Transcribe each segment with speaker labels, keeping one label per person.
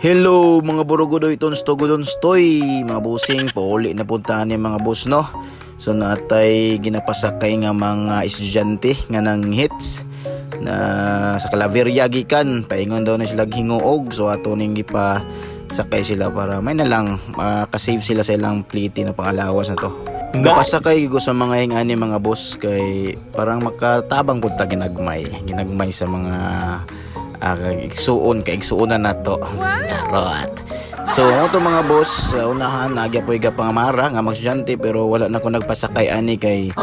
Speaker 1: Hello, mga burugodoy tons togodon stoy, mga busing, pauli na puntahan ni mga boss, no. So natay ginapasakay nga mga estudyante nga nang hits na sa Claveria gikan, paingon daw na sila hinguog, so ato ning gipa sakay sila para may na lang kasave sila sa ilang pliti na pangalawas na to. Kapasakay ko sa mga hingani, mga boss, kay parang makatabang punta ginagmay, ginagmay sa mga igsuon kay igsuonan na to. Charot. So, mo to, mga boss, sa unahan nagya po iga pangamara nga mga estudyante, pero wala na ko nagpasakay ani kay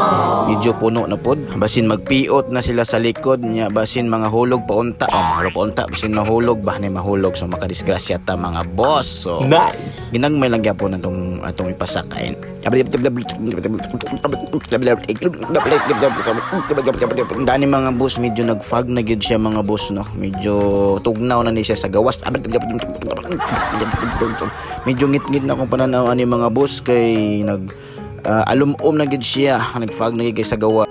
Speaker 1: medyo puno na pod. Basin magpiot na sila sa likod niya, basin mga hulog paunta. Oh, mga hulog paunta, basin mahulog ba ni mahulog, so makadisgrasya ta, mga boss. So,
Speaker 2: Nice.
Speaker 1: ginagmay lang gyapon atong atong ipasakay. Dani, mga boss, medyo nag-fog na gyud siya, mga boss, no. Medyo tugnaw na ni siya sa gawas. Medyo ngit-ngit na akong pananaw ani, mga boss, kay nag alum-um na gyud siya, nag-fog na gyud kay sa gawa.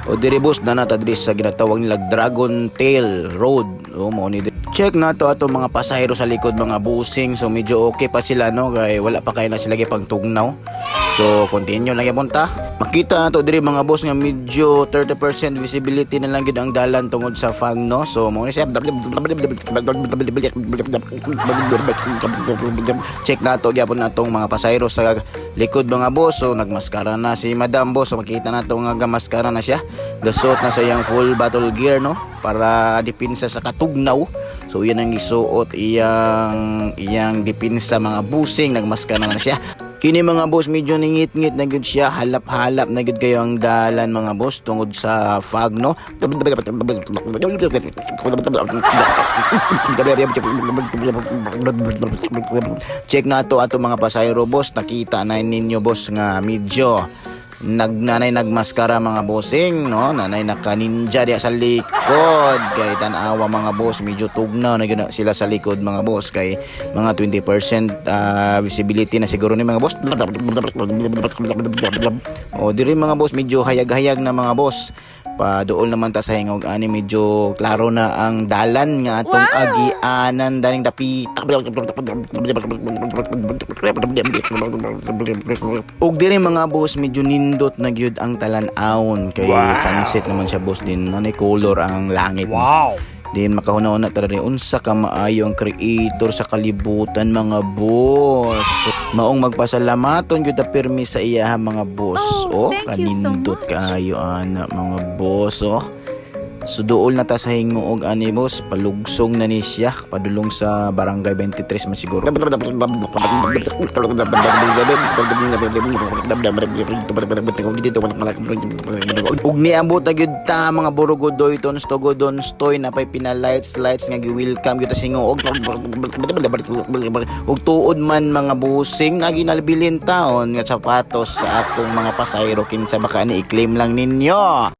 Speaker 1: O diri, boss, na nata diri sa ginatawag nila Dragon Tail Road. O mo ni check na to ato mga pasahero sa likod, mga busing. So medyo okay pa sila, no, kay wala pa kay na sila gipangtugnaw. So continue lang gyapon ta. Makita na to diri, mga boss, nga medyo 30% visibility na lang gyud ang dalan tungod sa fog, no. So mo ni siya, check na to gyapon natong mga pasahero sa likod, mga boss. So nagmaskara na si Madam, boss. So makita na to nga gamaskara na siya. Gasuot na sa iyang full battle gear, no, para depensa sa katugnaw. So iyan ang gisuot, iyang iyang depensa, mga busing, nagmaskara na siya. Kini, mga boss, medyo ningit-ngit na gyud siya, halap-halap na gyud kayo ang dalan, mga boss, tungod sa fog, no. Check na to ato mga pasahero, boss, nakita na ninyo, boss, nga medyo nagnanay nagmaskara, mga bossing, no, nanay naka ninja diya sa likod kay tan-awa, mga boss, medyo tugnaw na gyud na sila sa likod, mga boss, kay mga 20% visibility na siguro ni, mga boss. O diri, mga boss, medyo hayag-hayag na, mga boss. Paduol naman ta sa hingog ani, medyo klaro na ang dalan nga atong agianan daning dapita. Ug diri, mga boss, medyo nindot na gyud ang talan-awon kay sunset naman siya, boss, din nanay color ang langit.
Speaker 2: Wow.
Speaker 1: Din makahuna-huna ta rin unsa ka maayo ang creator sa kalibutan, mga boss. Maong magpasalamaton gyud ta pirmi sa iya, mga boss.
Speaker 3: Oh,
Speaker 1: Oh,
Speaker 3: thank you so
Speaker 1: kanindot
Speaker 3: much.
Speaker 1: kaayo ana, mga boss, oh. So duol na ta sa hinguog ani, boss, palugsong na ni siya padulong sa Barangay 23 man siguro. Ug niabot na gyud ta, mga burugodoy tons togodon stoy, napay pina-lights lights nga gi-welcome gyud ta sa hinguog. Ug tuod man, mga busing, nga ginalbilin taon nga sapatos sa akong mga pasayro, kinsa baka ni i-claim lang ninyo.